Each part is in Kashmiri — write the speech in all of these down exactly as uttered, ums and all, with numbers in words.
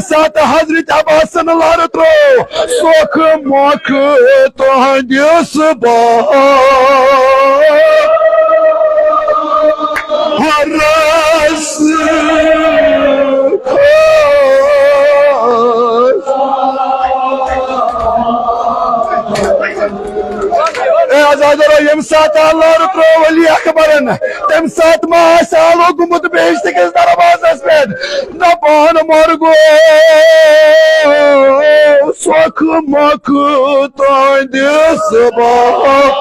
ساتہٕ حضرت عباسن لارٕ ترٛوو سۄکھٕ مۄکھٕ تُہنٛدِس باغس۔ اے عزیزو، ییٚمہِ ساتہٕ لارٕ ترٛوو علی اکبرن، تَمہِ ساتہٕ ما آسہِ آلو گوٚمُت بہشت کِس دروازس پٮ۪ٹھ؟ دپان مرگو سۄکھٕ مۄکھٕ تُہنٛدِس باغس۔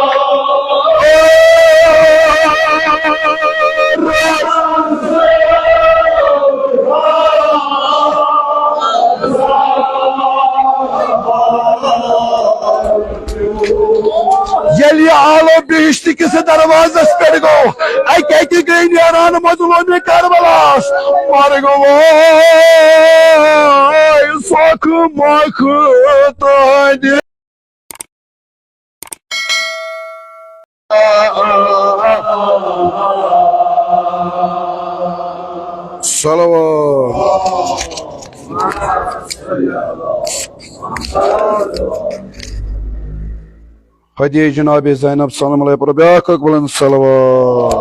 ییٚلہِ یہِ آلو بہشت کِس دروازس پٮ۪ٹھ گوٚو، اَکہِ اَکہِ گٔے نیران مظلوم کربلاس۔ مرگ وٲے سۄکھٕ مۄکھٕ تُہنٛدِ۔ صلوات۔ ہدیہ جناب زینب سلام علیہ پر بیاکھ اکھ بلند صلوات۔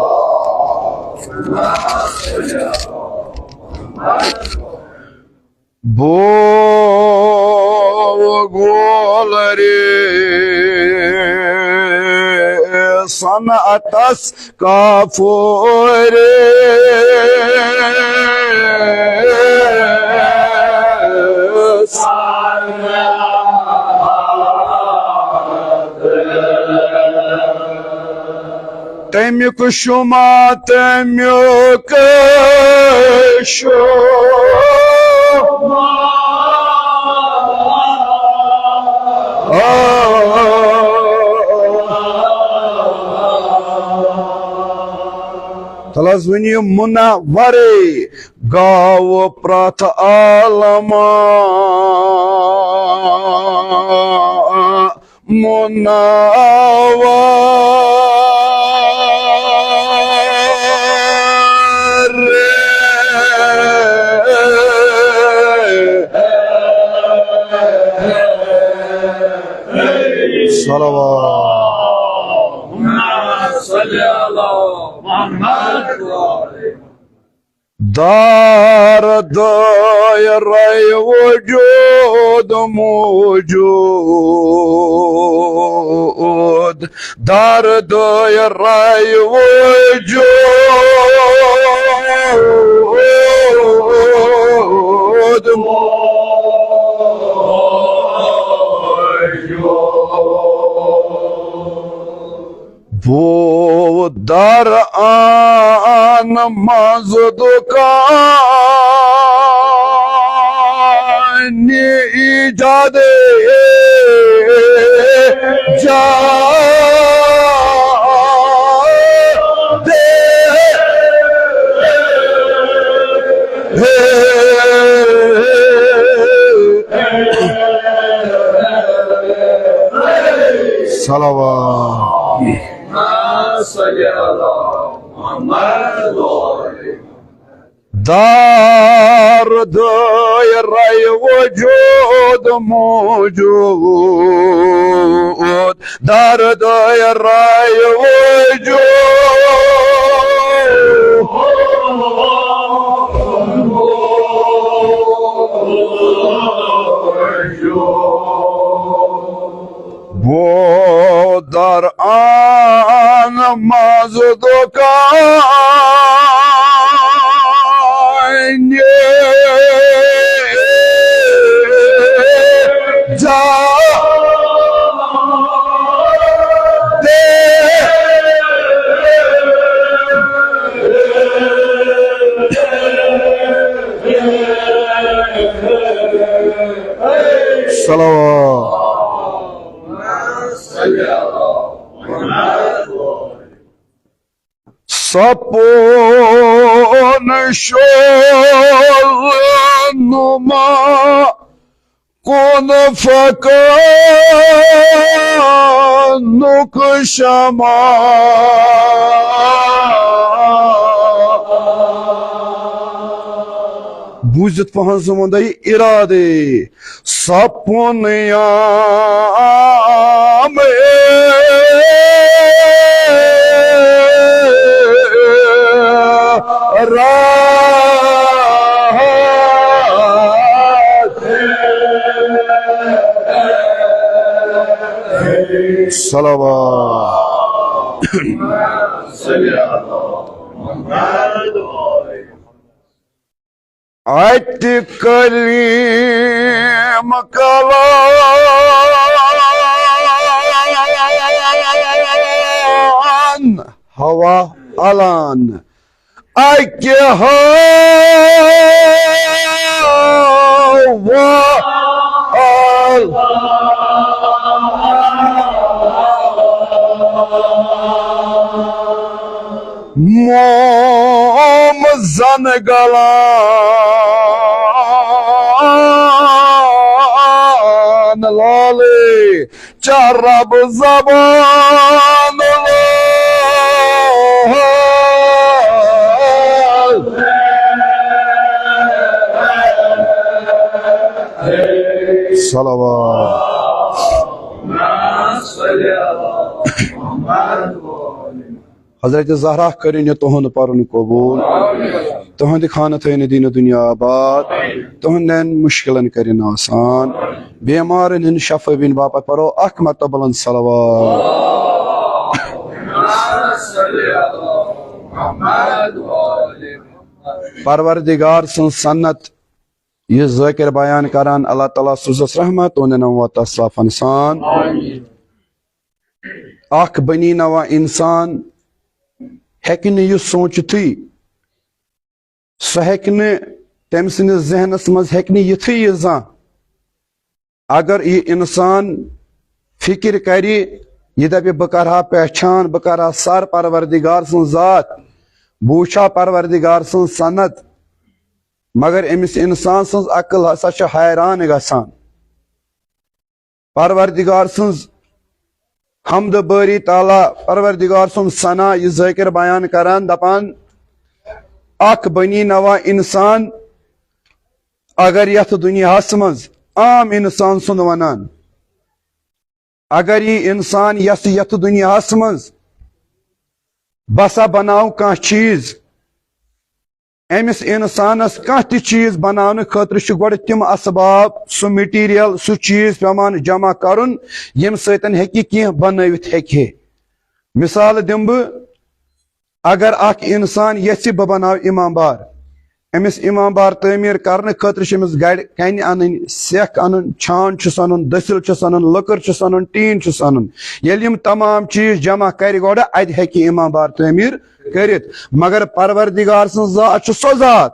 بو گولری صنعتس کافور۔ تمیُک شما، تمیُک شما۔ تَلہٕ حظ ؤنِو، منورے گاو پرٛتھ عالمہ۔ منور۔ صلوات۔ دار دایرہ وجود موجود، دار دایرہ وجود موجود۔ بو در آن مز دکان ایجاد جا دے۔ صلوات۔ دار دایرہ وجود موجود، دار دایرہ وجود۔ بو در آن مز دکان جا دے۔ صلوات۔ سپون شول نما کن فقانک شما۔ بوٗزِتھ پہن زٕ وۄندے اِرادے۔ سپُن یام راتھ۔ صلوات۔ اتہِ کلیم کلان ہوا الان۔ اکہِ ہوا ال- موم زن گلان لالے چرب زبان لال۔ صلوات۔ حضرت زہرا کٔرِن یہِ تُہُنٛد پَرُن قبوٗل۔ تُہُنٛدِ خانہٕ تھٲیِن دین و دُنیا آباد۔ تُہٕنٛدٮ۪ن مُشکِلَن کٔرِن آسان۔ بیمارَن ہٕنٛدِ شفٲیی باپتھ پَرو اَکھ مرتبہ بُلند صلوات۔ پروردگار سٕنٛز سنت یہِ ذٲکِر بیان کران، اللہ تعالیٰ سوٗزس رحمت و ننوتس صافن سان۔ اکھ بنی نوع انسان ہیٚکہِ نہٕ یہِ سوٗنٛچتھٕے، سُہ ہیٚکہِ نہٕ، تٔمۍ سٕنٛدِس ذہنس منٛز ہیٚکہِ نہٕ یِتھٕے یہِ زانٛہہ۔ اگر یہِ انسان فکر کرِ، یہِ دپہِ، "بہٕ کرٕ ہا پہچان، بہٕ کرٕ ہا سر پروردگار سٕنٛز ذات، بہٕ وٕچھٕ ہا پروردگار سٕنٛز سنت"، مگر أمِس انسان سٕنٛز عقل ہسا چھِ حیران گژھان۔ پروردگار سٕنٛز حمد باری تعالیٰ، پروردگار سُنٛد ثنا، یہِ ذٲکِر بیان کران، دپان، اکھ بنی نوع انسان اگر یتھ دُنیاہس منٛز عام انسان سُنٛد ونان، اگر یہِ انسان یژھِ یتھ دُنیاہس منٛز بسا بناو کانٛہہ چیٖز، أمِس انسانس کانٛہہ تہِ چیٖز بناونہٕ خٲطرٕ چھُ گۄڈٕ تِم اسباب، سُہ material، سُہ چیٖز پٮ۪وان جمع کرُن، ییٚمہِ سۭتۍ ہیٚکہِ کینٛہہ بنٲوِتھ ہیٚکہِ ہے۔ مثال دِمہٕ بہٕ، اگر اکھ انسان یژھِ بہٕ بناو امام بار، أمِس امام بار تعمیٖر کرنہٕ خٲطرٕ چھِ أمِس گرِ کنہِ انٕنۍ، سیٚکھ انُن، چھان چھُس انُن، دٔسِل چھُس انُن، لٔکٕر چھُس انُن، ٹیٖن چھُس انُن۔ ییٚلہِ یِم تمام چیٖز جمع کرِ گۄڈٕ، ادِ ہیٚکہِ امام بار تعمیٖر کٔرِتھ۔ مگر پروردگار سٕنٛز ذات چھِ سۄ ذات،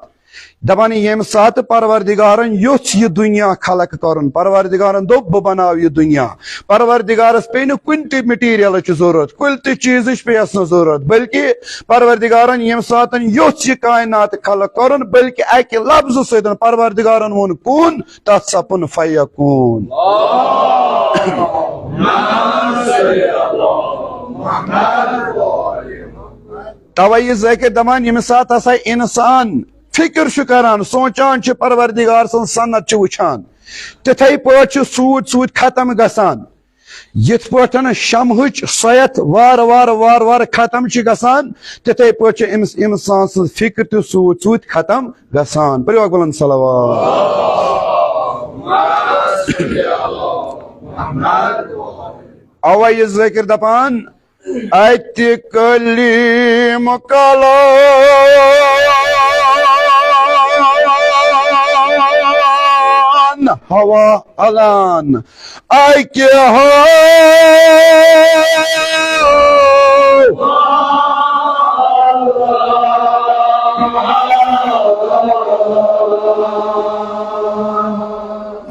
دپان، ییٚمہِ ساتہٕ پروردگارن یوٚژھ یہِ دُنیا خلق کرُن، پروردگارن دوٚپ، "بہٕ بناو یہِ دُنیا"، پروردگارس پیٚیہِ نہٕ کُنہِ تہِ materialٕچ ضروٗرت، کُنہِ تہِ چیٖزٕچ پیٚیس نہٕ ضروٗرت، بلکہِ پروردگارن ییٚمہِ ساتہٕ یوٚژھ یہِ کائنات خلق کرُن، بلکہِ اکہِ لفظہٕ سۭتۍ پروردگارن ووٚن، "کُن"، تتھ سپُن فیکون۔ توے یہِ ذٲکِر دپان، ییٚمہِ ساتہٕ ہسا انسان فکر چھُ کران، سونٛچان چھُ، پروردگار سٕنٛز سنت چھُ وٕچھان، تِتھے پٲٹھۍ چھُ سوٗد سوٗد ختم گژھان۔ یِتھ پٲٹھۍ شمہٕچ سۄیتھ وارٕ وارٕ وارٕ وارٕ ختم چھِ گژھان، تِتھے پٲٹھۍ چھِ أمِس انسان سٕنٛز فکر تہِ سوٗد سوٗد ختم گژھان۔ پٔرِو اکھ بُلند صلوات۔ اوا یہِ ذٲکِر دپان، اتہِ کلیم کلان ہوا الان، اکہِ ہوا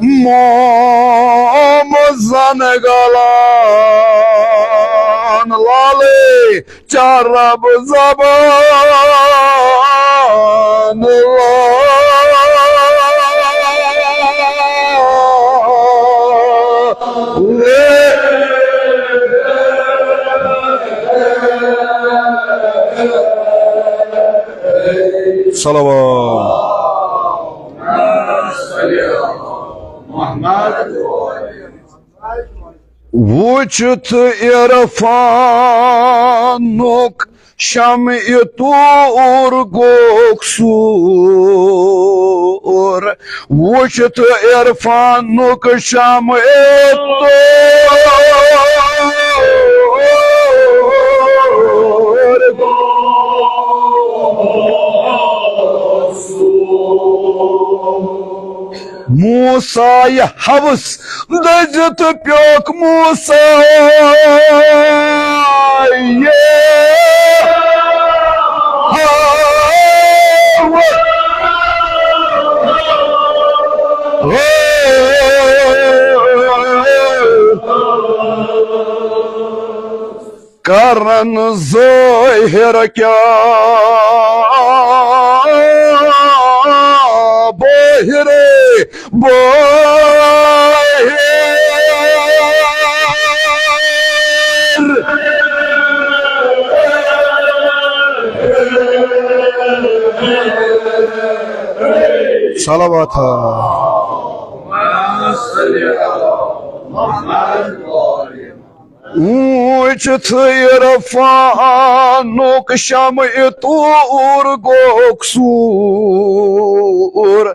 موم زن گلان لالے چرب زبان لالے۔ صلوات۔ محمد۔ وُچھِتھ عرفانُک شمعِ طور گوٚو سوٗر، وُچھِتھ عرفانُک شمعِ طور گوٚو سوٗر۔ موسیٰ یہِ حوس دٔزِتھ پیوٚکھ موسیٰ یہِ حوس۔ کرن ظٲہِر کیٛاہ بٲہِر، بٲہِر۔ صلوات۔ وُچھِتھ عرفانُک شمعِ طور گوٚو سوٗر،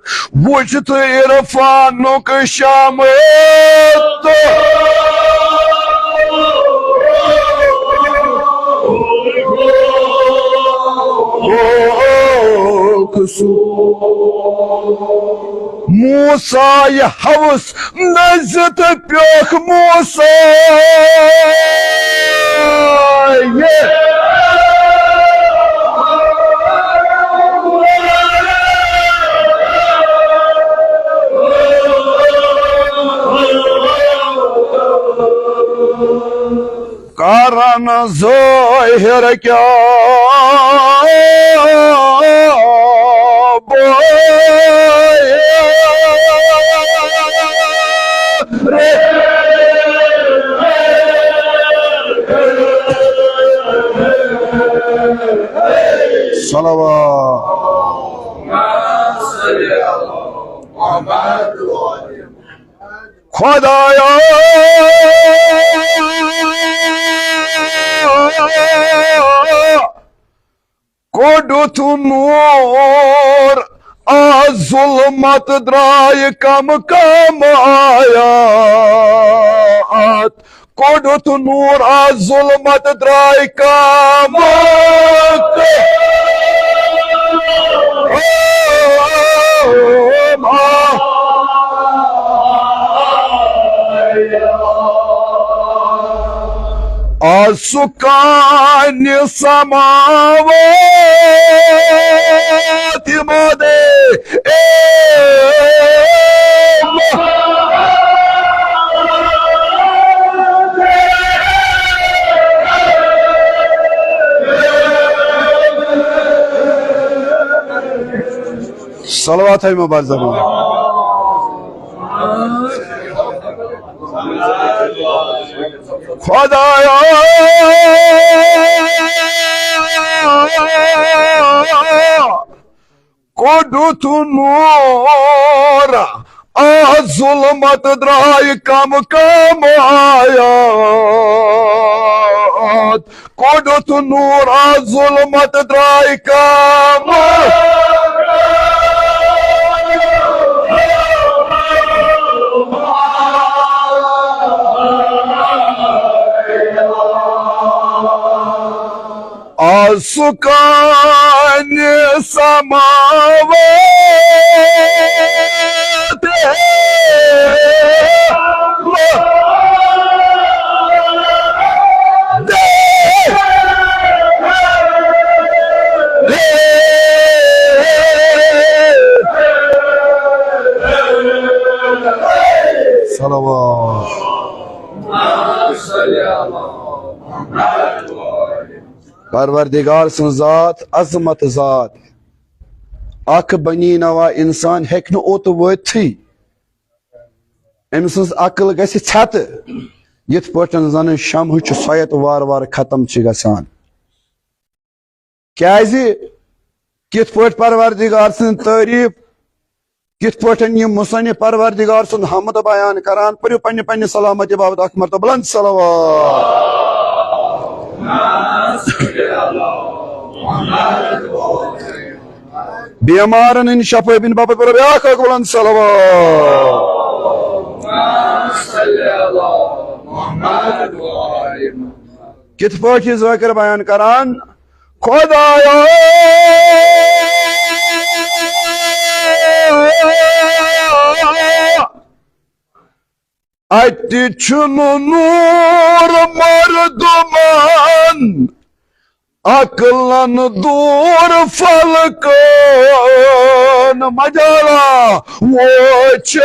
وُچھِتھ عرفانُک شمعِ طور گوٚو سوٗر۔ موسیٰ یہِ حوس دٔزِتھ پیوٚکھ موسیٰ یہِ۔ کرن ظٲہِر کیٛاہ بٲہِر۔ صلوات۔ خدایا، کوٚڑُتھ نوٗر، آ ظلمت درٛاے کم کم آیات۔ کوٚڑُتھ نوٗر، آ ظلمت درٛاے کم کم۔ آ سکانِ سماوات مدے۔ اے صلوات ہے مبارزہ۔ خدایا، کوٚڑُتھ نوٗر، آ ظلمت درٛاے کم کم آیات۔ کوٚڑُتھ نوٗر، آ ظلمت درٛاے کم۔ آ سکانِ سماوات۔ صلوات۔ پروردگار سٕنٛز ذات، عظمت ذات۔ اکھ بنی نوا انسان ہیٚکہِ نہٕ اوٚت وٲتتھٕے۔ أمۍ سٕنٛز عقل گژھِ ژھٮ۪تہٕ۔ یِتھ پٲٹھۍ زَن شمہٕ چھُ سۄیَت وارٕ وارٕ ختم چھِ گژھان۔ کیٛازِ؟ کِتھ پٲٹھۍ پروردگار سٕنٛز تعریٖف کِتھ پٲٹھۍ یہِ مصنف پروردگار سُنٛد حمد بیان کران؟ پٔرِو پننہِ پننہِ سلامتی باپتھ اکھ مرتبہ بلند صلوات۔ بیمارن ہٕنٛدِ شفٲیی ہٕنٛدِ باپتھ پٔرِو بیٛاکھ اکھ بلند صلوات۔ کِتھ پٲٹھۍ چھِ ذٲکِر بیان کران؟ خۄدایا، اَتہِ چھُنہٕ نوٗر مردُمن، عقلن دوٗر فلکن۔ مجالا وچھنس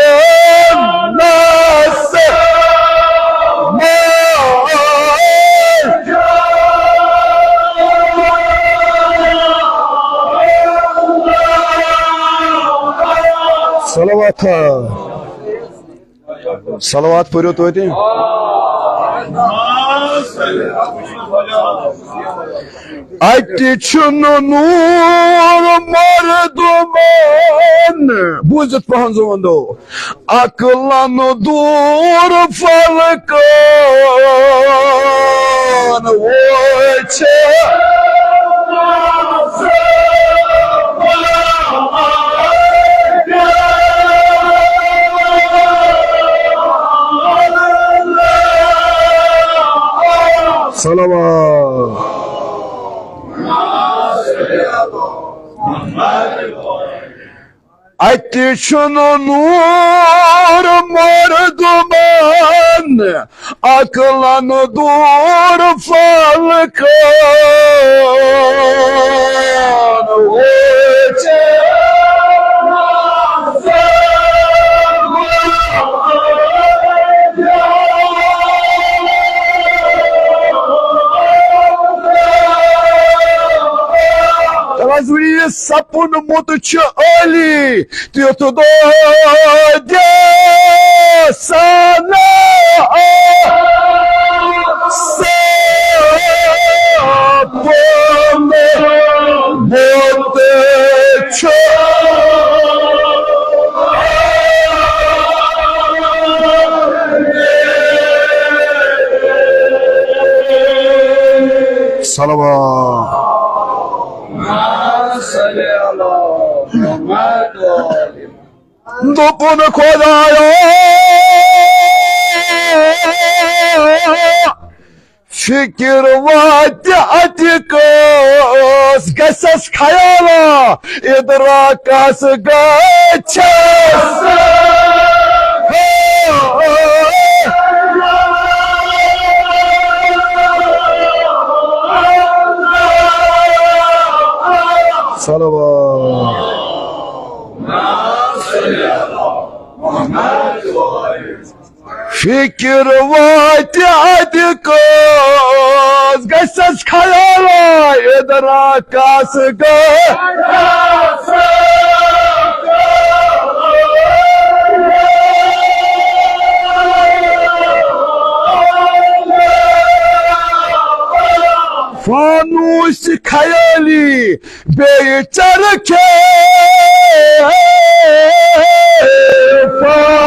صلوات۔ صلوات پٔرِو توتہِ۔ اَتہِ چھُنہٕ نوٗر مردُمن۔ بوٗزِتھ پہن زٕ وندو۔ عقلن دوٗر فلکن وچھ۔ صلوات۔ اَتہِ چھُنہٕ نوٗر مردُمن، عقلن دوٗر فلکن وچھ۔ تَوَے وَنہِ یہِ سَپُدمُت چھُ عٲلی، تیُتھ دۄہ دِسا نہٕ سَپُدمُت چھُ۔ صلوات۔ دوٚپُن خۄدایا، فِکِر واتہِ اَتہِ کٲنٛسہِ، گژھٮ۪س خیالا، اِدراکس گژھٮ۪س۔ صلوات۔ فِکِر واتہِ اَتہِ کٲنٛسہِ، گژھٮ۪س خیالا، اِدراکس گژھٮ۪س۔ فانوس خیٲلی بیٚیہِ چرخے فانوس۔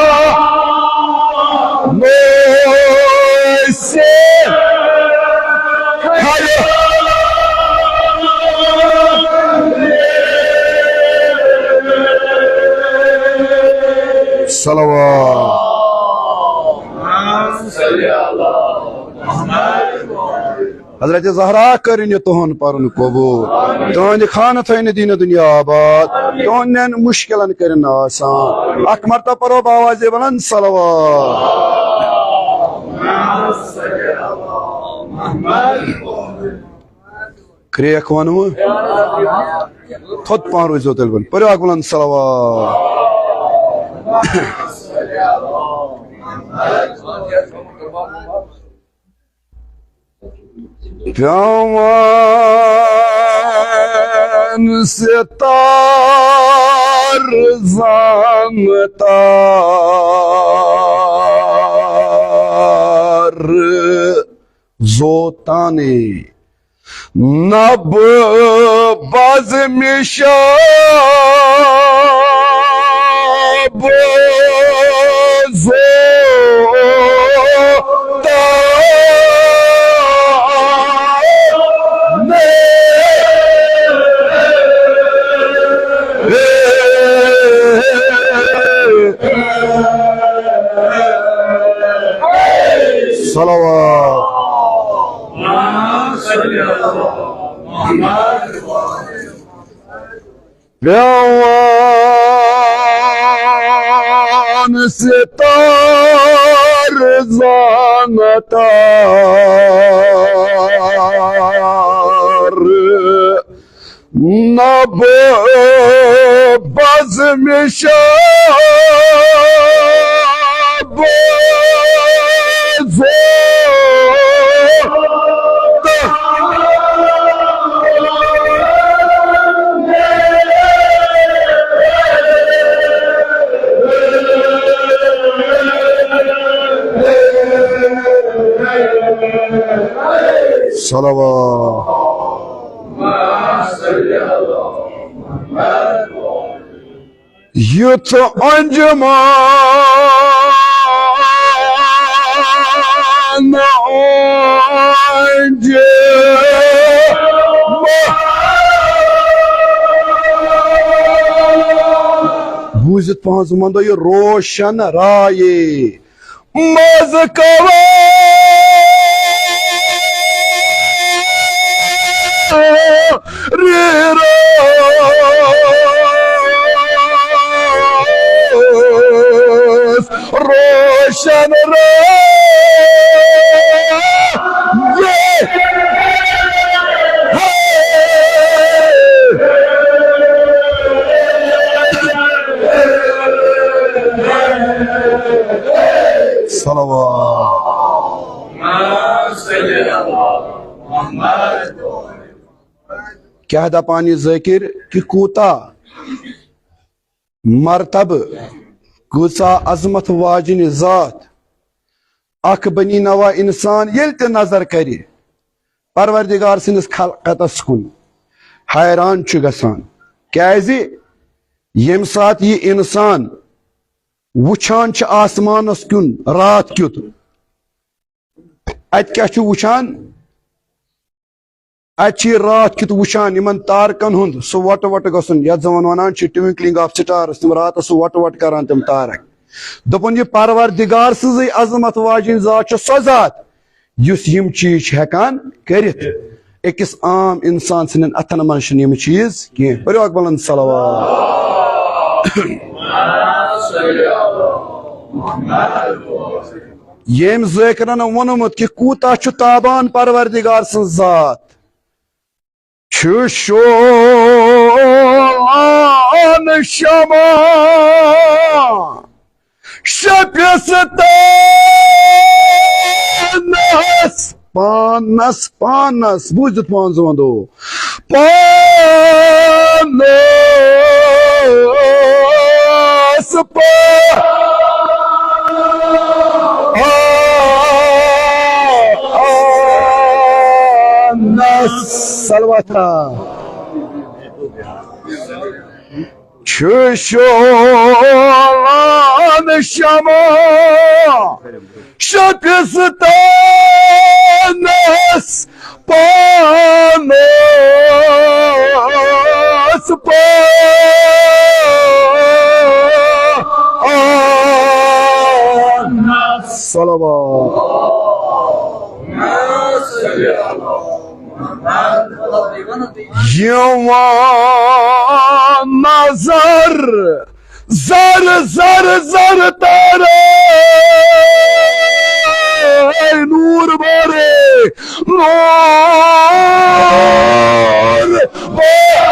صلوات۔ حضرت زہرا کٔرِن یہِ تُہُنٛد پَرُن قبوٗل۔ تُہٕنٛدِ خانہٕ تھٲوِن دینہٕ دُنیا آباد۔ تُہٕنٛدٮ۪ن مُشکِلَن کٔرِن آسان۔ اَکھ مرتبہ پَرو بآوازِ بُلند صلوات۔ کرٛیک وَنہٕ وٕ۔ تھوٚد پَہَن روٗزِو تیٚلہِ وۄنۍ۔ پٔرِو اَکھ بُلند صلوات۔ پٮ۪وان ستار زن تار زوتانے نب بزم شاہ بوزو تانے۔ صلوات۔ پیوان ستار زانتار نہ بزم شب صلوات۔ یُتھ انجمان۔ بوٗزِتھ پانٛژھ وَندو یہِ روشن رایے۔ مز کوا ریروس روشن رایے۔ صلوات۔ کیٛاہ دپان یہِ ذٲکِر کہِ کوٗتاہ مرتبہٕ، کۭژاہ عظمت واجنہِ ذات، اکھ بنی نوع انسان ییٚلہِ تہِ نظر کرِ پروردگار سٕنٛدِس خلقتس کُن، حیران چھُ گژھان۔ کیازِ؟ ییٚمہِ ساتہٕ یہِ انسان وٕچھان چھُ آسمانس کُن راتھ کیُتھ، اتہِ کیٛاہ چھُ وٕچھان؟ اتہِ چھِ یہِ راتھ کیُتھ وٕچھان، یِمن تارکن ہُنٛد سُہ وۄٹہٕ وۄٹہٕ گژھُن، یتھ زن ونان چھِ twinkling of stars، تِم راتس سُہ وۄٹہٕ وۄٹہٕ کران تِم تارک۔ دوٚپُن، یہِ پروردگار سٕنٛزٕے عظمت واجِنۍ ذات چھِ سۄ ذات، یُس یِم چیٖز چھِ ہٮ۪کان کٔرِتھ۔ أکِس عام اِنسان سٕنٛدٮ۪ن اَتھن منٛز چھِنہٕ یِم چیٖز کینٛہہ۔ پٔرِو اکھ بلند صلوات۔ ییٚمۍ ذٲکرن ووٚنمُت کہِ کوٗتاہ چھُ تابان پروردگار سٕنٛز ذات۔ چھُ شولان شمع شپِس تانس، پانس، پانس، بوٗزِتھ پانٛژھ وَندو۔ پانس پا-، پانس۔ صلوات۔ چھُ شولان شمع شپِس تانس، پانس پا-، صلوات۔ یِوان نظر زر زر زر تارے نور بارے نور بارے۔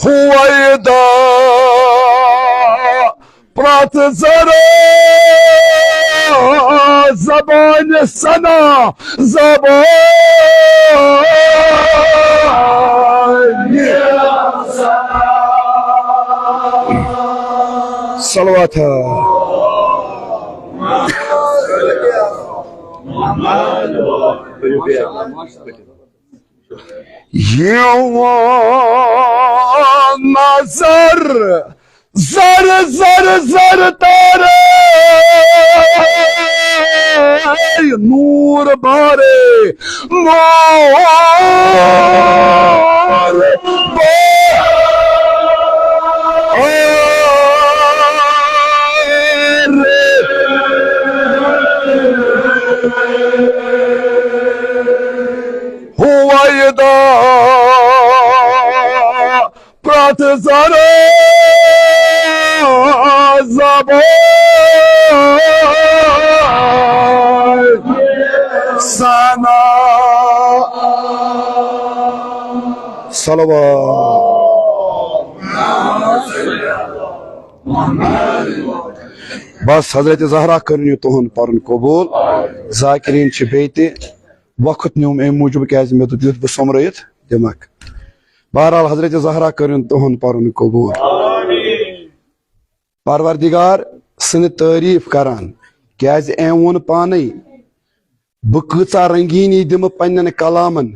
ہویدا پرٛٮ۪تھ ذرٕ زبانہِ ثنا زبانہِ۔ صلوات۔ یِوان نظر، زر زر زر تارے، نور بارے، نور بارے۔ ہویدا پرٛٮ۪تھ ذرٕ زبان ثنا۔ صلوات۔ بس حضرت زہرا کٔرِن یہِ تُہُنٛد پَرُن قبوٗل۔ ذاکرین چھِ بیٚیہِ تہِ۔ وقت نیوٗم اَمہِ موٗجوٗب، کیٛازِ مےٚ دوٚپ یُتھ بہٕ سوٚمرٲیِتھ دِمکھ۔ بہرحال، حضرت زہرا کٔرِن تُہُنٛد پَرُن قبوٗل۔ پروردگار سٕنٛدِ تعریٖف کران، کیٛازِ أمۍ ووٚن پانے، بہٕ کۭژاہ رنگیٖنی دِمہٕ پننٮ۪ن کلامن،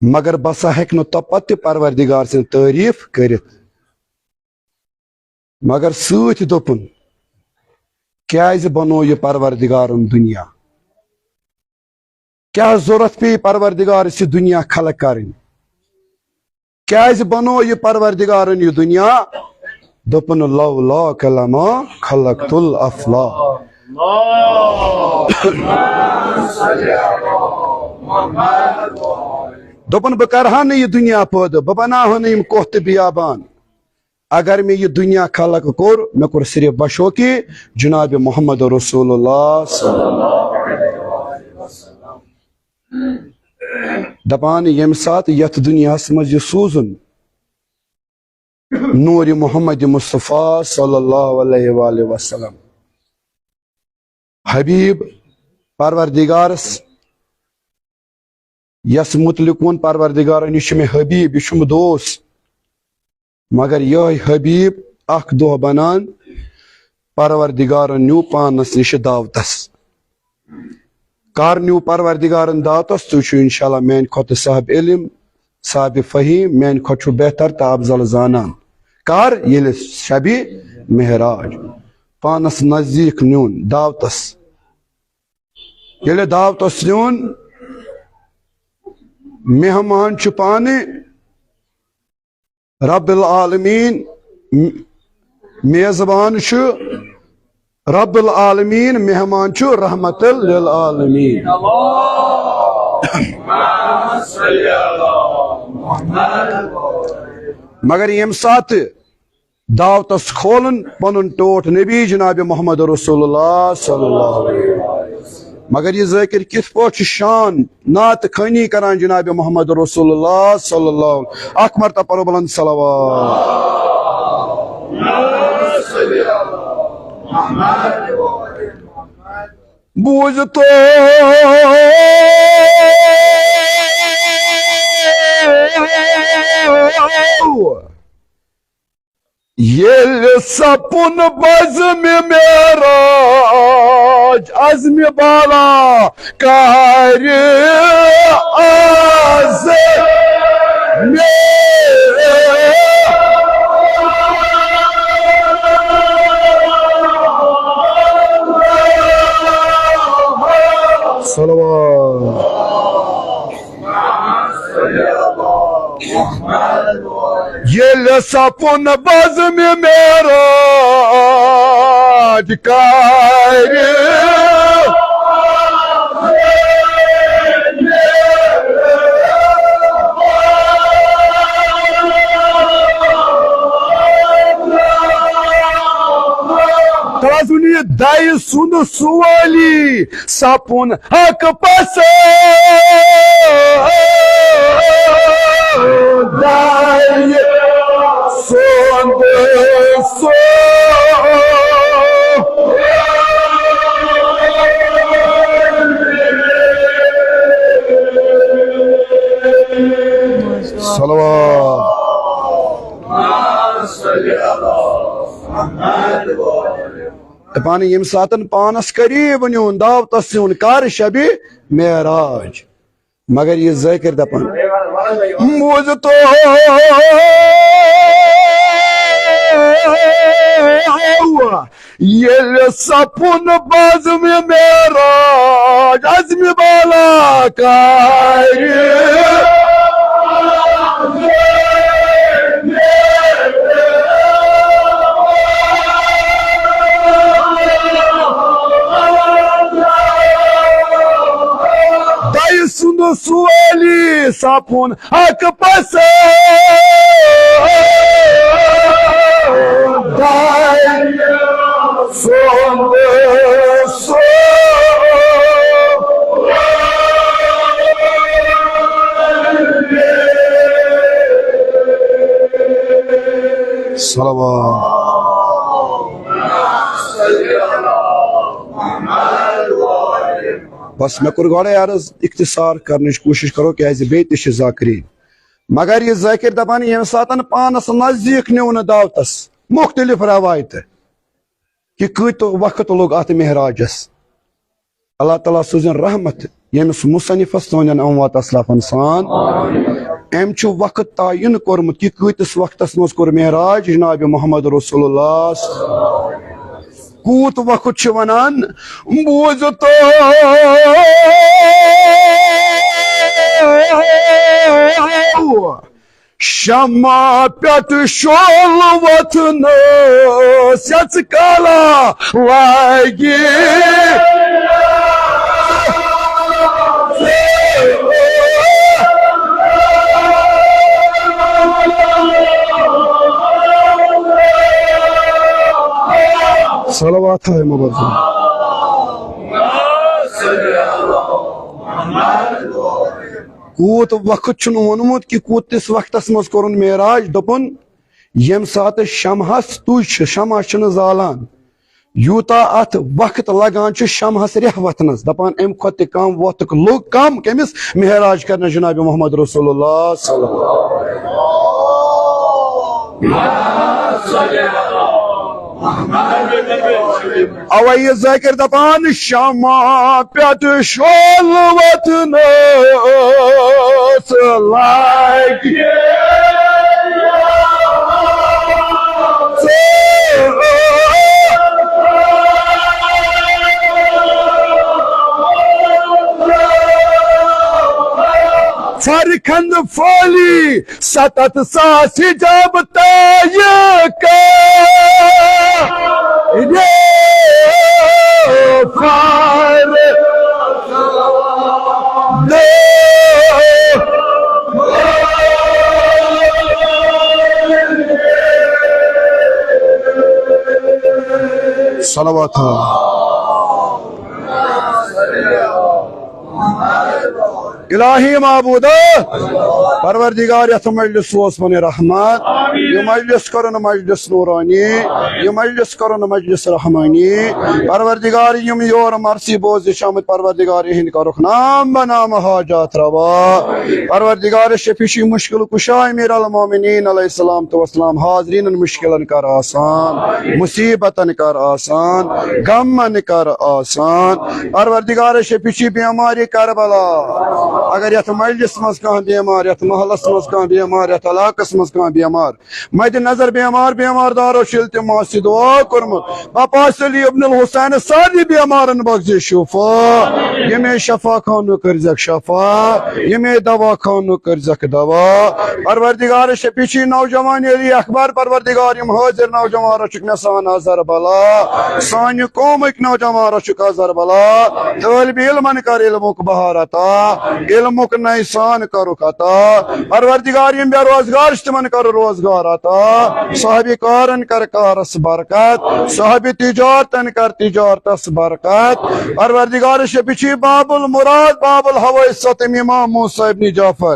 مگر بہٕ سا ہیٚکہٕ نہٕ توٚپتہٕ تہِ پروردگار سٕنٛز تعریٖف کٔرِتھ۔ مگر سۭتۍ دوٚپُن، کیٛازِ بنوو یہِ پروردگارن دُنیا؟ کیٛاہ ضروٗرت پیٚیہِ پروردگارس یہِ دُنیا خلق کرٕنۍ؟ کیٛازِ بنوو یہِ پروردگارن یہِ دُنیا؟ دوٚپُن، لولاک لما خلقت الافلاک۔ دوٚپُن، بہٕ کرٕ ہا نہٕ یہِ دُنیا پٲدٕ، بہٕ بناوٕ ہا نہٕ یِم کوہ تہٕ بیابان۔ اگر مےٚ یہِ دُنیا خلق کوٚر، مےٚ کوٚر صرف بشوقی جناب محمد رسول اللہ صلی اللہ علیہ وسلم۔ دپان، ییٚمہِ ساتہٕ یتھ دُنیاہس منٛز یہِ سوٗزُن نوٗرِ محمد مصطفیٰ صلی اللہ علیہ وآلہ وسلم، حبیب پروردگارس، یس متعلق ووٚن پروردگارن، یہِ چھُ مےٚ حبیب، یہِ چھُم دوست۔ مگر یِہوٚے حبیب اکھ دۄہ بنان، پروردگارن نیوٗ پانس نِش دعوتس۔ کر نیوٗ پروردگارن دعوتس؟ تُہۍ چھِو انشاءاللہ میانہِ کھۄتہٕ صاحب علم، صاحب فہیم، میانہِ کھۄتہٕ چھُو بہتر تہٕ افضل زانان۔ کر؟ ییٚلہِ شبِ معراج۔ پانس نزدیٖک نیوٗن دعوتس۔ ییٚلہِ دعوتس نیوٗن، مہمان چھُ پانہٕ رب العالمین، م-، میزبان چھُ رب العالمین، مہمان چھُ رحمت للعالمین۔ مگر ییٚمہِ ساتہٕ دعوتس کھولُن پنُن ٹوٹھ نبی جناب محمد رسول اللہ صلی اللہ علیہ وسلم۔ مگر یہِ ذٲکر کِتھ پٲٹھۍ چھُ شان نعت خوانی کران جناب محمد رسول اللہ صلی اللہ علیہ وسلم۔ اکھ مرتبہ پرو بلند صلوات۔ بوٗزتو ییٚلہِ سپُن بزمِ معراج عزمِ بالا کارِ آز مےٚ۔ صلوات۔ ییٚلہِ سپُن بزمِ معراج کارِ۔ تَلہٕ حظ ؤنِو یہِ دَیہِ سُنٛد سُوالی۔ سپُن حق پسند سُنٛد سُہ۔ صلوات۔ دپان، ییٚمہِ ساتن پانس قریب نیوٗن، دعوتس نیوٗن، کر شبِ معراج۔ مگر یہِ ذٲکر دپان، بوٗزتو ییٚلہِ سپُن بزمِ معراج عزمِ بالا کارِ۔ دَیہِ سُنٛد سُہ علی سپُن حق پسند، دَیہِ سُنٛد سُہ۔ صلوات۔ بس، مےٚ کوٚر گۄڈَے عرض، اختصار کرنٕچ کوٗشِش کرو، کیازِ بیٚیہِ تہِ چھِ ذاکرین۔ مگر یہِ ذٲکر دپان، ییٚمہِ ساتن پانس نزدیٖک نیوٗ نہٕ دعوتس، مختلف روایتہٕ، کہِ کۭتیُک وقت لوٚگ اتھ معراجس۔ اللہ تعالیٰ سوٗزِن رحمت ییٚمِس مصنفس، سانٮ۪ن اموات اسلافن سان۔ أمۍ چھُ وقت تعین کوٚرمُت کہِ کۭتِس وقتس منٛز کوٚر معراج جناب محمد رسول اللہ۔ کوٗت وقت چھُ ونان، بوٗزتو شمع پٮ۪ٹھ شول وۄتھنَس یَژ کالا لگہِ۔ صلوات ہے مبارک۔ کوٗت وقت چھُنہٕ ووٚنمُت کہِ کوٗتِس وقتس منٛز کوٚرُن معراج۔ دوٚپُن، ییٚمہِ ساتہٕ شمہس تُج چھِ، شمع چھِنہٕ زالان، یوٗتاہ اتھ وقت لگان چھُ شمہس ریٚہہ وۄتھنس۔ دپان، امہِ کھۄتہٕ تہِ کم وقتُک لوٚگ کم کٔمِس؟ معراج کرنس جناب محمد رسول اللہ صلی اللہ علیہ وسلم۔ اوے یہِ ذٲکر دپان، شمع پٮ۪ٹھ شول وۄتھنَس لگہِ۔ فرخند پھٲلی ستتھ ساس حجاب طے کرے فرد۔ صلوات۔ الہی معبود، پروردگار، یتھ مجلس سوز پنٕنۍ رحمت، یہِ مجلس کرُن مجلس نورانی، یہِ مجلس کرُن مجلس رحمانی۔ پروردگار، یِم یور مرثی بوزنہِ چھِ آمٕتۍ، پروردگار، یِہنٛدۍ کرُکھ نام بنام حاجات روا۔ پروردگار شفیع، مشکل کشا، امیر المومنین علیہ الصلوۃ والسلام، حاضرینن مشکلن کر آسان، مصیبتن کر آسان، غمن کر آسان۔ پروردگار شفیع، بیمارِ کربلا، اگر یتھ مجلس منٛز کانٛہہ بیمار، یتھ محلس منٛز کانٛہہ بیمار، یتھ علاقس منٛز کانٛہہ بیمار، مد نظر بیمار، بیمار دارو چھُ التماس دعا کوٚرمُت، عباس علی ابن الحسین، سارنٕے بیمارن بخش شفا، ییٚمے شفا خانُک کٔرزیکھ شفا، ییٚمے دوا خانُک کٔرزیکھ دوا۔ پروردگار شفیع، چھِ نوجوان علی اکبر، پروردگار، یِم حٲضِر نوجوان رچھُکھ مےٚ سان اظہر بلا، سانہِ قومٕکۍ نوجوان رچھُکھ اظہر بلا، طٲلبِ علمن کر علمُک بہار عطا، علمُک نَیہِ سان کرُکھ عطا۔ پروردگار، یِم بے روزگار چھِ، تِمن کر روزگار عطا۔ صاحبِ کارن کر کارس برکت، صاحبِ تجارتن کر تجارتس برکت۔ پروردگار شفیع، چھِ باب المراد، باب الحوائج، ستم امام موسیٰ ابن جعفر،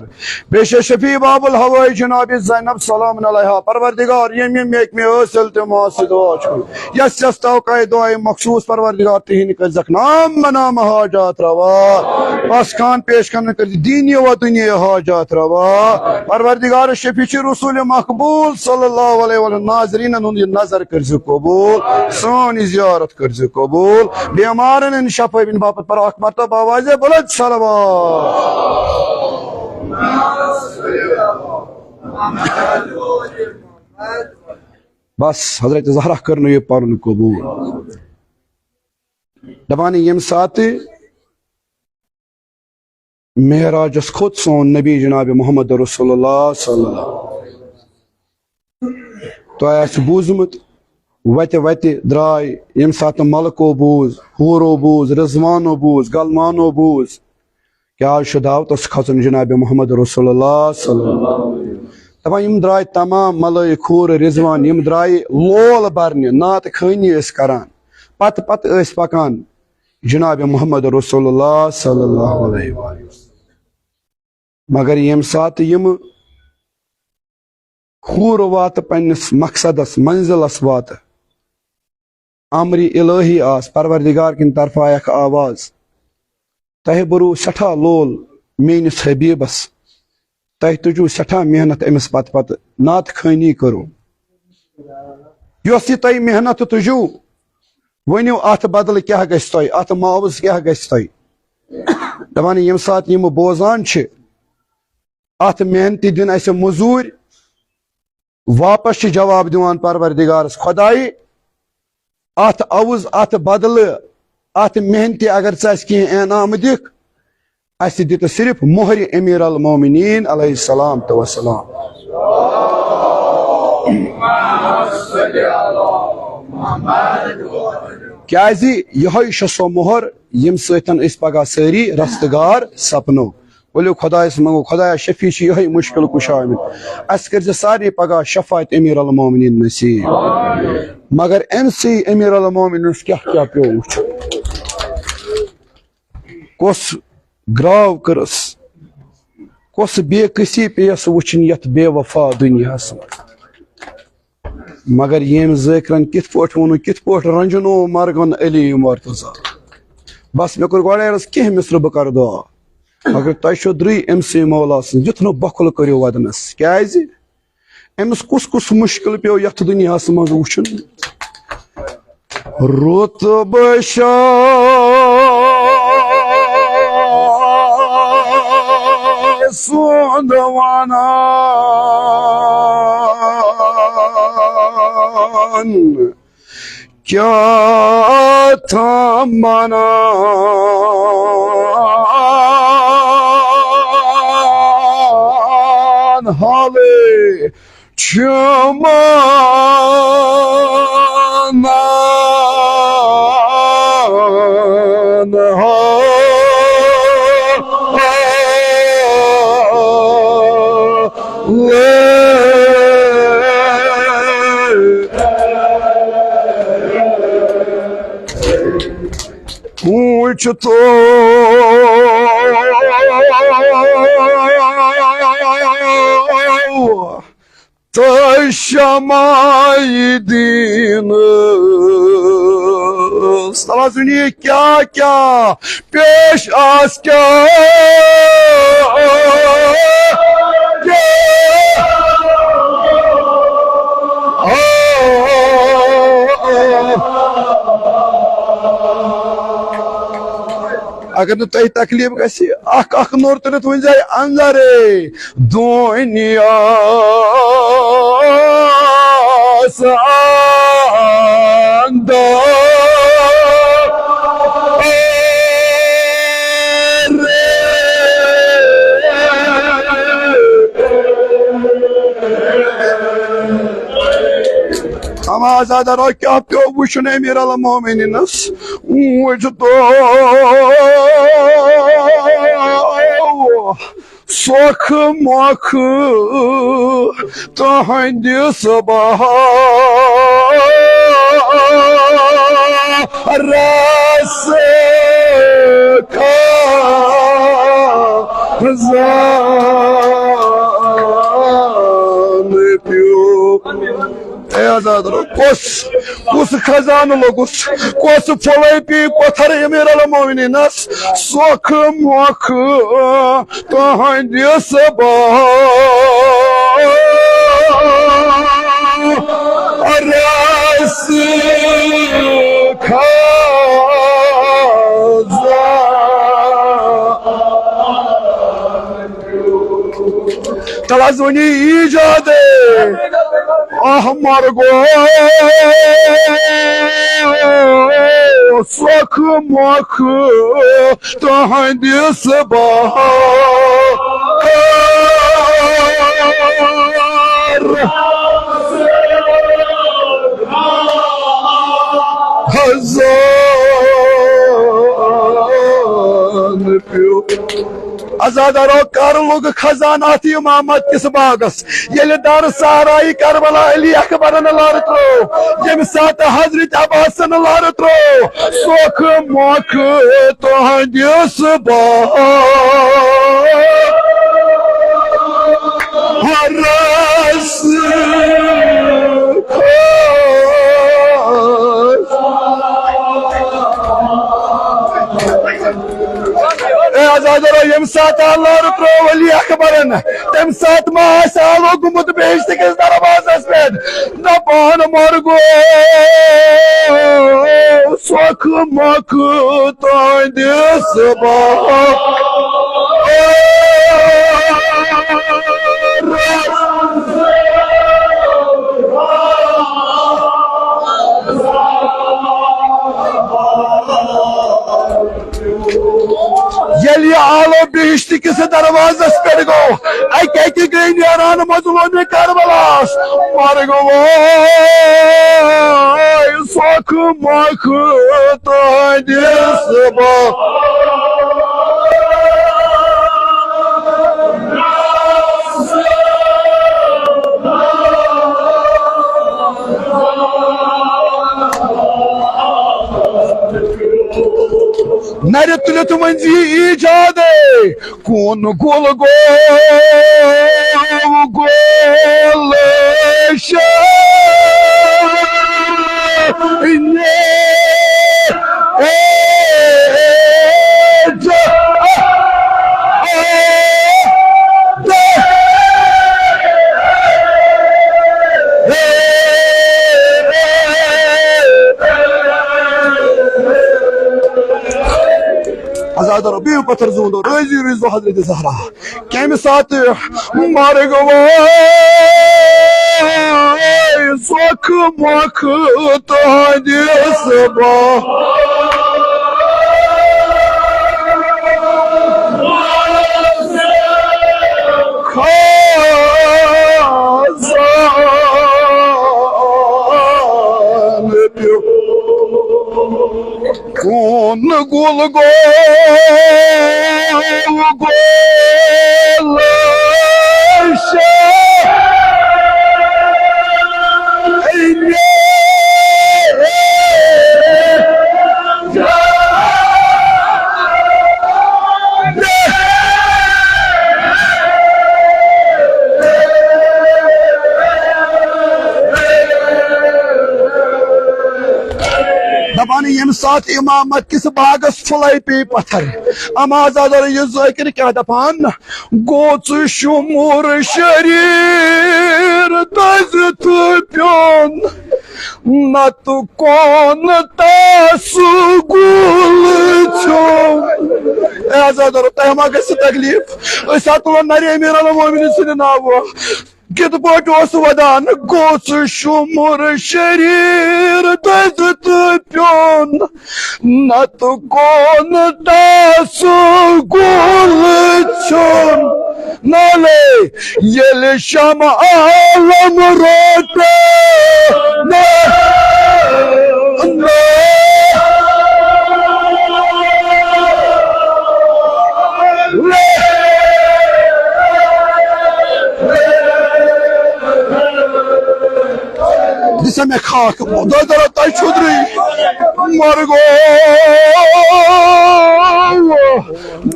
پیش شفیع باب الحوائج جناب زینب سلام علیہا۔ پروردگار، یِم یِم محکمہٕ ٲسۍ التماس دعا چھُ، یس یس توقع دعائے مخصوص، پروردگار، تِہنٛدۍ کٔرزیکھ نام بنام حاجات روا۔ پس خان پیش کرن کٔرزِ دینی و دنیا حاجات روا۔ پروردگار شفیع، چھِ رسول مقبول صلی اللہ علیہ وسلم۔ ناظرینن ہُنٛد یہِ نظر کٔرزِ قبول، سٲنۍ یہِ زیارت کٔرزِ قبول۔ بیمارن ہٕنٛدِ شفٲیی باپتھ پرو اکھ مرتبہ آوازِ بلند صلوات۔ بس، حضرت زہرا کٔرنو یہِ پرُن قبول۔ دپان، ییٚمہِ ساتہٕ معراجس کھوٚت سون نبی جناب محمد رسول اللہ صلی اللہ علیہ وسلم۔ تۄہہِ آسہِ بوٗزمُت، وتہِ وتہِ درٛاے، ییٚمہِ ساتہٕ ملکو بوٗز، حورو بوٗز، رضوانو بوٗز، غلمانو بوٗز، کیٛاہ آز چھُ دعوتس کھسُن جناب محمد رسول اللہ صلی اللہ علیہ وسلم۔ دپان، یِم درٛاے تمام ملٲیِک، حور، رضوان، یِم درٛایہِ لول برنہِ، نعت خوٲنی ٲسۍ کران، پتہٕ پتہٕ ٲسۍ پکان جناب محمد رسول اللہ صلی اللہ علیہ وسلم۔ مگر ییٚمہِ ساتہٕ یِم حور واتہٕ پننِس مقصدس، منزلس واتہٕ، امرِ الہی آس، پروردگار کِنۍ طرفہٕ آیکھ آواز، تۄہہِ بوٚروٕ سٮ۪ٹھاہ لول میٲنِس حبیبس، تۄہہِ تُجوٕ سٮ۪ٹھاہ محنت أمِس پتہٕ پتہٕ، نعت خوٲنی کٔروٕ۔ یۄس یہِ تۄہہِ محنت تُجوٕ، ؤنِو، اتھ بدلہٕ کیٛاہ گژھِ تۄہہِ، اتھ معاوضہٕ کیٛاہ گژھِ تۄہہِ؟ دپان، ییٚمہِ ساتہٕ یِم بوزان چھِ، اتھ محنتہِ دِن اسہِ مٔزوٗرۍ، واپس چھِ جواب دِوان پروردگارس، خۄدایہِ، اتھ عوض، اتھ بدلہٕ، اتھ محنتہِ اگر ژٕ اسہِ کینٛہہ انعام دِکھ، اسہِ دِ تہٕ صرف مۄہرِ امیر المومنین علیہ الصلوۃ والسلام۔ کیازِ یِہوٚے چھُ سۄ مۄہر، ییٚمہِ سۭتۍ أسۍ پگاہ سٲری رستگار سپنو۔ ؤلِو خۄدایس منٛگو، خۄدایا شفیع چھُ یِہوٚے مُشکل کُشا۔ امین۔ اسہِ کٔرزِ سارنٕے پگاہ شفاعت امیر المومنین نصیب۔ مگر أمۍ سٕے امیر المومنینس کیٛاہ کیٛاہ پیوٚو وٕچھُن؟ کۄس گراو کٔرٕس، کۄس بے کسی پیٚیس وٕچھِنۍ یتھ بے وفا دُنیاہس منٛز۔ مگر ییٚمۍ ذٲکرن کِتھ پٲٹھۍ ووٚنُن، کِتھ پٲٹھۍ رنجنو مرگن علی مرتضی۔ بس، مےٚ کوٚر گۄڈے عرض، کینٛہہ مصرٕ بہٕ کرٕ دعا، مگر تۄہہِ چھو درٕے أمۍ سٕے مولا سٕنٛز، یُتھ نہٕ بۄکھُل کٔرِو ودنس۔ کیازِ؟ أمِس کُس کُس مُشکِل پیوٚو یتھ دُنیاہس منٛز وٕچھُن؟ رُتبہٕ شاہ سُنٛد ونان، کیٛاہ تام بنان حالٕے چھُ مانان۔ وٕچھ تو تہٕ شمع دیٖنس۔ توازُن یہِ کیٛاہ کیٛاہ پیش آس کیا۔ اگر نہٕ تۄہہِ تکلیف گژھِ، اکھ اکھ نوٚر تُلِتھ ؤنۍ زِ اندرے۔ دُنیاہَس اندر۔ اما زادہ رو کیا پیو وچھن امیر المومنینس؟ وچھ تو سۄکھ مۄکھ تُہنٛدِس بہارس خزان پیوٚو۔ اے آزاد رو، کُس، کُس خزانہٕ لوٚگُس، کُس پھۄلے پیٚیہِ پتھر امیر المومنینس؟ سۄکھ مۄکھ تُہنٛدِس بہارس رس کھزان۔ تَلہٕ حظ وۄنۍ ایجاد احمر گوٚو سۄکھ مۄکھ تُہنٛدِس بہار خزان پیوٚو۔ عزادارو، کر لوٚگ خزان اتھ امامت کِس باغس؟ ییٚلہِ در صحرایہِ کربلا علی اکبرن لر ترٛوو، ییٚمہِ ساتہٕ حضرت عباسن لر ترٛوو، سۄکھ مۄکھ تُہنٛدِس بہارس کھوژ۔ اے عزادارو، ییٚمہِ ساتہٕ لر ترٛوو علی اکبرن، تَمہِ ساتہٕ ما آسہِ آلو گوٚمُت بہشت کِس دروازس پٮ۪ٹھ؟ دپان مرگو سۄکھ مۄکھ تُہنٛدِس بہارس۔ ییٚلہِ یہِ آلو بہشت کِس دروازس پٮ۪ٹھ گوٚو، اَکہِ اَکہِ گٔے نیران مظلوم کربلاس۔ مرگ وٲے سۄکھ مۄکھ تُہنٛدِس بہارس۔ نرِ تُلِتھ ؤنۍ زِ یہِ ایجادے، کون گول گول گول شاہ۔ عزادارو، بِہِو پتھر زوٗندو، رٲضی روٗزِو حضرت زہرا۔ کمہِ ساتہٕ مرگ وٲے سۄکھ مۄکھ تُہنٛدِس بہارس۔ خزان پیوٚو۔ کون گول گول گول شاہ۔ دپان ییٚمہِ ساتہٕ امامت کِس باغس پھُلے پیٚیہِ پتھر، اما عزادارو، یہِ ذٲکِر کیٛاہ دپان؟ گوٚژھ شُمُر شریٖر دٔزِتھ پیوٚن، نتہٕ کون تس گُل ژھیوٚن۔ اے عزادارو، تۄہہِ ما گژھِ تکلیف؟ أسۍ ہا تُلو نرِ امیر المومنین سٕنٛدِ ناوٕ۔ کِتھ پٲٹھۍ اوس ودان؟ گوٚژھ شُمُر شریٖر دٔزِتھ پیوٚن، نتہٕ کون تس گُل ژھیوٚن۔ نالے ییٚلہِ شمع عالم روٹے۔ دِسا مےٚ خاک، دۄدرا تۄہہِ چھُدرٕے مرگو۔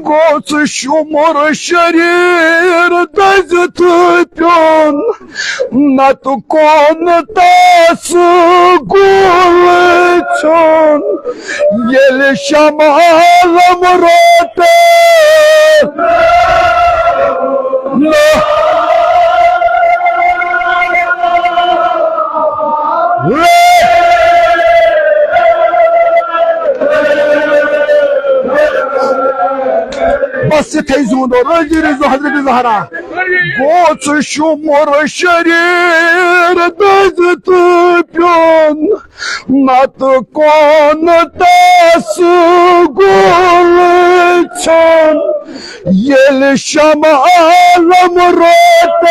گوٚژھ شُمُر شریٖر دٔزِتھ پیوٚن، نتہٕ کون تس گُل ژھیوٚن۔ ییٚلہِ شمع عالم روٹے۔ روزی رزو حضرت زہرا۔ گوٚژھ شُمُر شریٖر دٔزِتھ پیوٚن، نتہٕ کون تس گُل ژھیوٚن۔ ییٚلہِ شمع عالم روتہ۔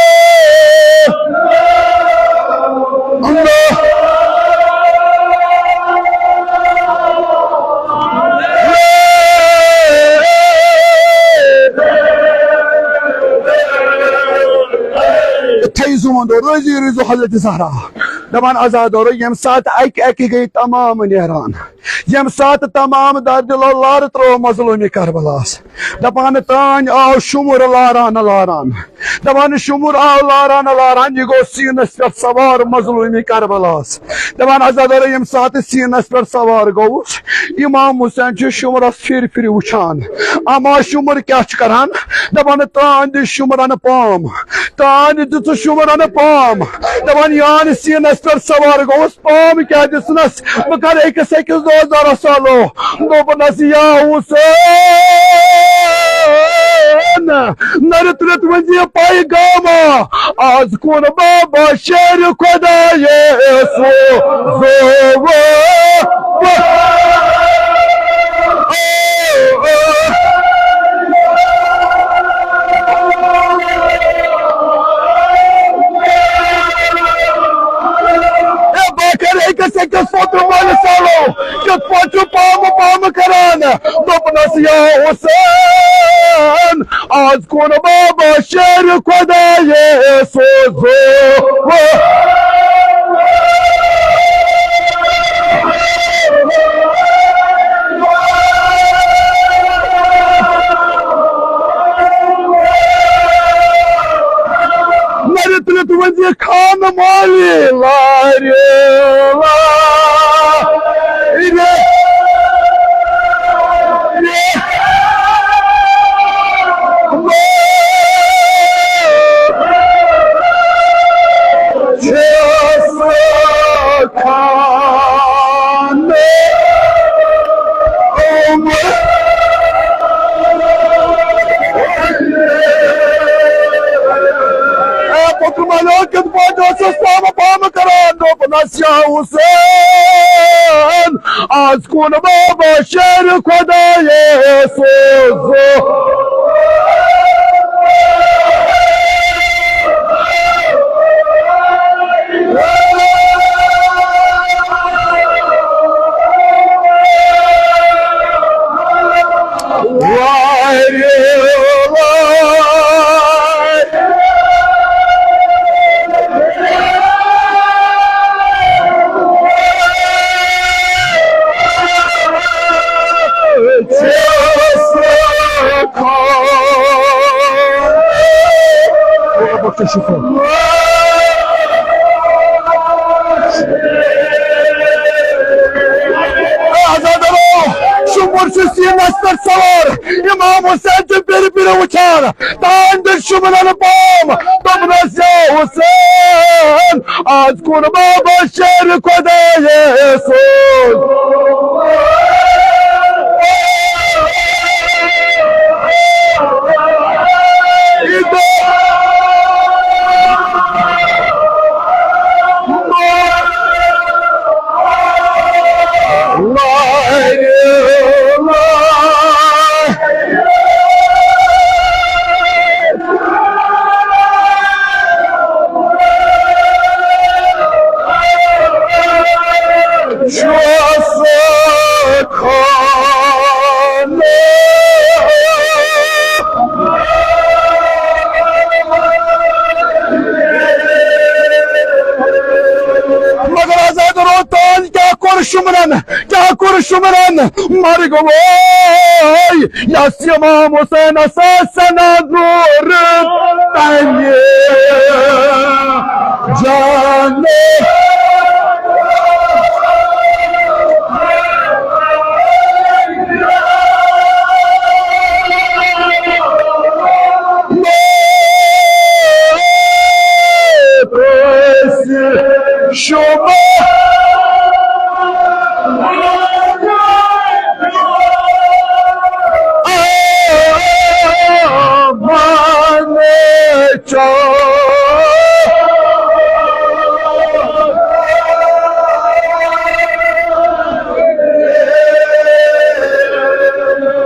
تھٔیزیون دو، روزی روزو حضرت زہرا۔ دپان عزادارو، ییٚمہِ ساتہٕ اکہِ اکہِ گٔے تمام نیران، ییٚمہِ ساتہٕ تمام دردِ لالار ترٛوو مظلومِ کربلاہس۔ دپان تانۍ آو شُمُر لاران لاران۔ دپان شُمُر آو لاران لاران، یہِ گوٚو سیٖنس پٮ۪ٹھ سوار مظلومِ کربلاہس۔ دپان عزادارو، ییٚمہِ ساتہٕ سیٖنس پٮ۪ٹھ سوار گوٚوُس، امام حسین چھُ شُمرس پھِرِ پھِرِ وٕچھان۔ اما شُمُر کیٛاہ چھُ کران؟ دپان تانۍ دِ شُمرن پام، تانۍ دِژٕ شُمرن پام۔ دپان یان سیٖنس پٮ۪ٹھ سوار گوٚوُس، پام کیٛاہ دِژنس؟ بہٕ کرٕ أکِس أکِس دۄہس دۄہ رسالو۔ دوٚپنس یا حسین، نرِ تُلِتھ ؤنۍ زِ یہِ پیغاما، آز کُن بابا شیرِ خۄدایے سوزو۔ ہے، بہٕ کرٕ أکِس أکِس فوترٕ وٲلِس سالو، کِتھ پٲٹھۍ چھُ پامہٕ پامہٕ کران؟ دوٚپنس یا حسین، آز کُن بابا شیرِ خۄدایے سوزو۔ نرِ تُلِتھ ؤنۍ زِ خان مالی لارِ لارِ۔ چھس خان عمر۔ اے پتر مالو، کِتھ پٲٹھۍ اوسُس پامہٕ پامہٕ کران؟ دوٚپنس یا حسین، آز کُن بابا شیرِ خۄدایے سوزو۔ وارِ وارِ۔ عزادارو، شُمُر چھُ سیٖنس پٮ۪ٹھ سوار، امام حسین چھُ پِرِ پِرِ وٕچھان۔ تانۍ دیُت شُمرن پام، دوٚپنس یا حسین، آز کُن بابا شیرِ خۄدایے سوز۔ مگر عزادارو، تانۍ کیٛاہ کوٚر شُمرن؟ کیٛاہ کوٚر شُمرن؟ مرگ ووے یس امام حسینس سنا نور تنہِ جانے۔ شما چا۔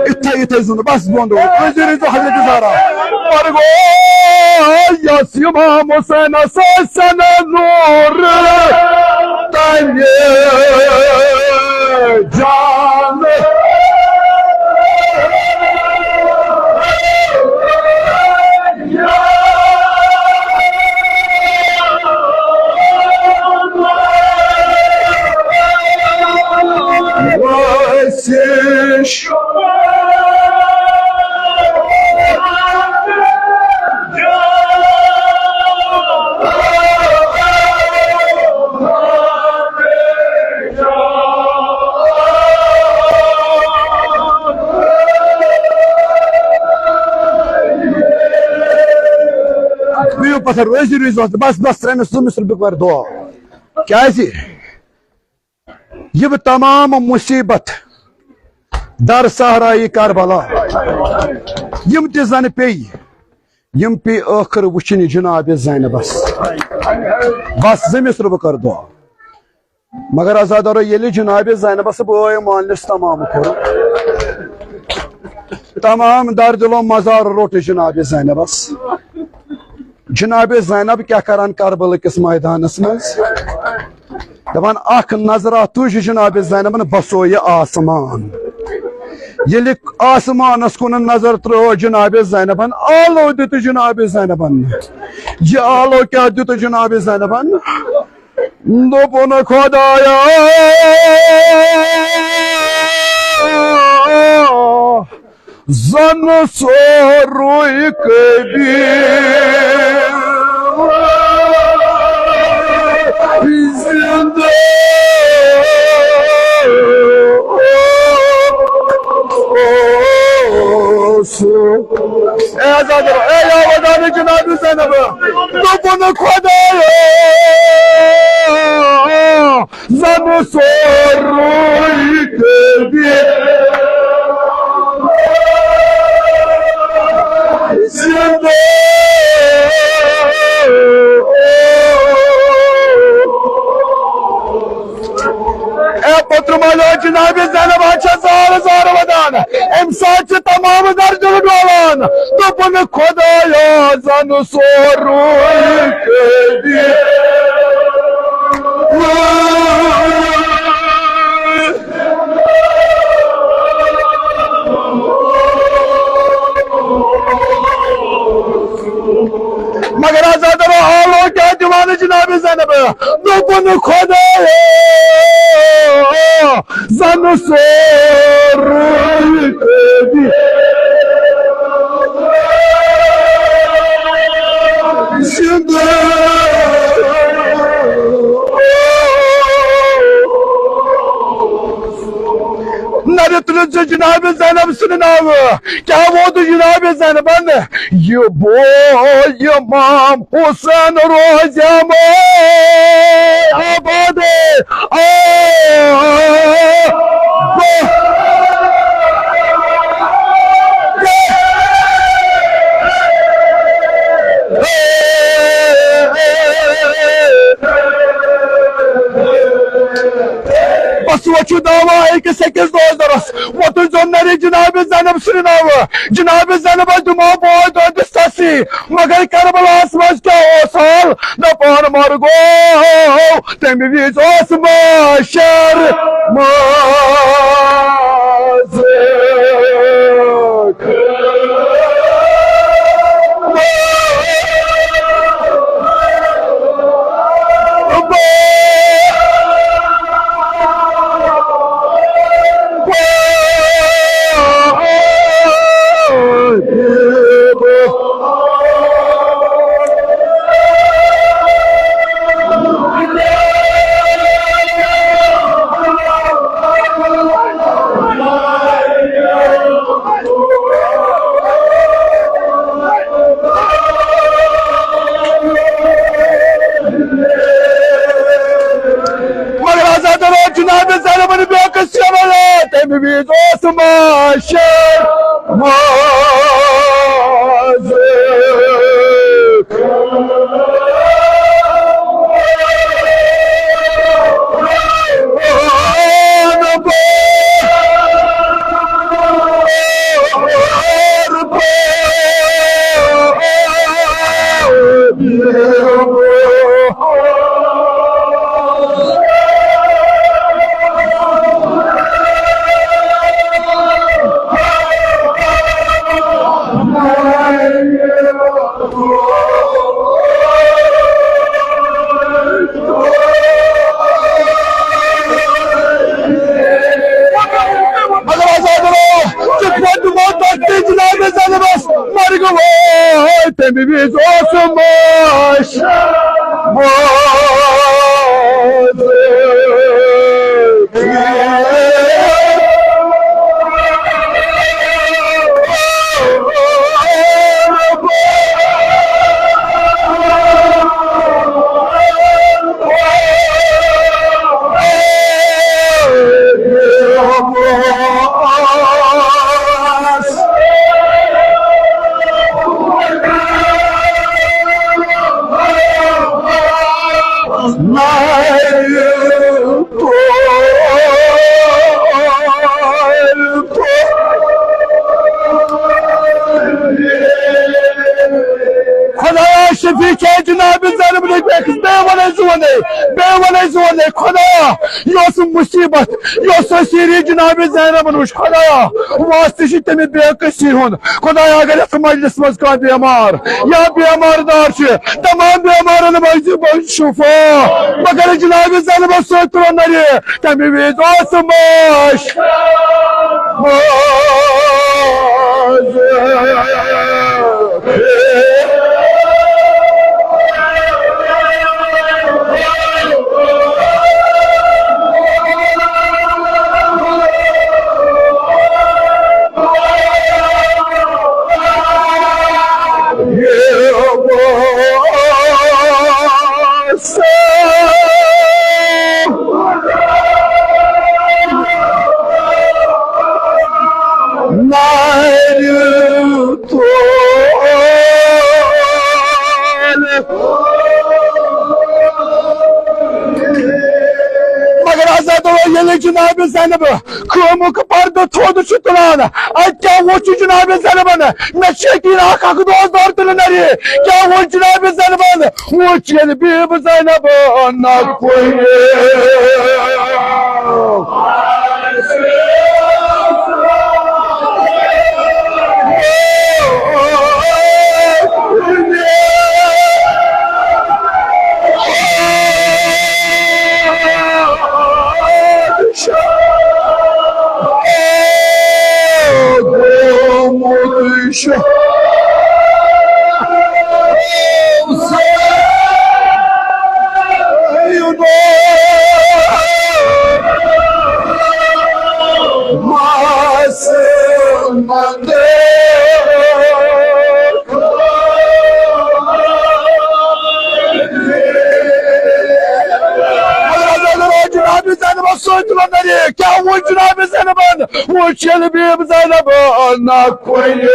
اِتھے اِتھے زُن بس بۄن روٗد۔ تُہۍ زیٖرِو حضرت زہرا۔ پَر گوٚو یَس اِمام حُسینَس ٲسۍ نہٕ نوٗر تَمہِ جان۔ بِہِو پتھر، روزِ، روزِ وقت۔ بس، بس، ترٛےٚ مِصرٕ، زٕ مِصرٕ بہٕ کرٕ دُعا۔ کیازِ؟ یِم تمام مُصیبت در صحرای کربلا، یِم تہِ زن پیٚیہِ، یِم پیٚیہِ ٲخٕر وٕچھِنۍ جناب زینبس۔ بس، زٕ مِصرٕ بہٕ کرٕ دُعا۔ مگر عزادارو، ییٚلہِ جناب زینبس بٲے مٲلِس تمام کوٚر، تمام در دِلو مزار روٚٹ جناب زینبس۔ جناب زینب کیٛاہ کران کربلہٕ کِس مٲدانس منٛز؟ دپان، اکھ نظرا تُج جناب زینبن، بسو یہِ آسمان۔ ییٚلہِ آسمانس کُن نظر ترٲو جناب زینبن، آلو دیُت جناب زینبن۔ یہِ آلو کیٛاہ دیُت جناب زینبن؟ دوٚپُن، خۄدایا، زن سورُے قٲبِل زِندٕ اوس۔ اے عزادارو، اے یاوَدانہِ جناب زینب، دوٚپُن، خۄدایا، زن سورُے قٲبِل زِندٕ اوس۔ اے پوترٕ مالیو، جناب زینب حظ چھےٚ زارٕ زارٕ ودان۔ اَمہِ ساتہٕ چھِ تمام در دِل ڈولان۔ دوٚپُن، خۄدایا، زن سورُے قٲبِل۔ مگر عزادارو، آلو کیٛاہ دِوان جناب زینب؟ دوٚپُن، خۄدایا، زن سورُے قٲبِل زِندٕ۔ نرِ تُلِتھ چھُ جناب زینب سٕنٛدِ ناوٕ۔ کیٛاہ ووت جناب زینبن؟ یہِ بوے امام حسین روزِ اَمے آباد۔ آ، بہٕ، بہٕ سوچہٕ دعوا أکِس أکِس دوس دۄرس۔ وۄتُن زون نرِ جناب زینب سٕنٛدِ ناوٕ۔ جناب زینبس دِمو بوے دۄدِس تسی۔ مگر کربلاہس منٛز کیٛاہ اوس حال؟ دپان مرگو، تمہِ وِزِ اوس محشر منٛز۔ مگر عزادارو، جناب زینبن بیوکھ سیوٚل، تمہِ وِزِ اوس محشر منٛز۔ مگر آزاد رو، کِتھ پٲٹھۍ دِمو تۄہہِ تہِ جناب زینبس مرگہٕ وٲے؟ تَمہِ وِزِ اوسُم أسۍ موجود۔ خدایا، شفیع چھے جناب زینب نبی، بیٚیہِ وَنَے زونے، بیٚیہِ وَنَے زونے، خدایا، یہِ اوس مُصیٖبت، یہِ اوس سیٖری جناب زینب نوش، خدایا، واسطہٕ چھُ تٔمِس بے کسی ہُنٛد۔ خدایا، اگر یتھ مجلس منٛز کانٛہہ بیمار یا بیمار دار چھُ، تمام بیمارن منٛز دِ بہٕ شفا۔ مگر جناب زینبس سۭتۍ تُلن نرِ، تمہِ وِزِ اوس ماش۔ نارِ تول۔ مگر آزاد ییٚلہِ جناب زینب خٲمُک پردٕ تھوٚد چھُ تُلان، اَتہِ کیٛاہ وُچھ جناب زینبن؟ مےٚ چھِ یقین اکھ اکھ دوس دور تُلہٕ نرِ۔ کیٛاہ وُچھ جناب زینبن؟ وُچھ ییٚلہِ بیٖب زینب نہ کُنہِ۔ جناب زینبس سۭتۍ تُلن نرِ، کیٛاہ وُچھ جناب زینبن؟ وُچھ ییٚلہِ بیٖب زینب نہ کُنہِ۔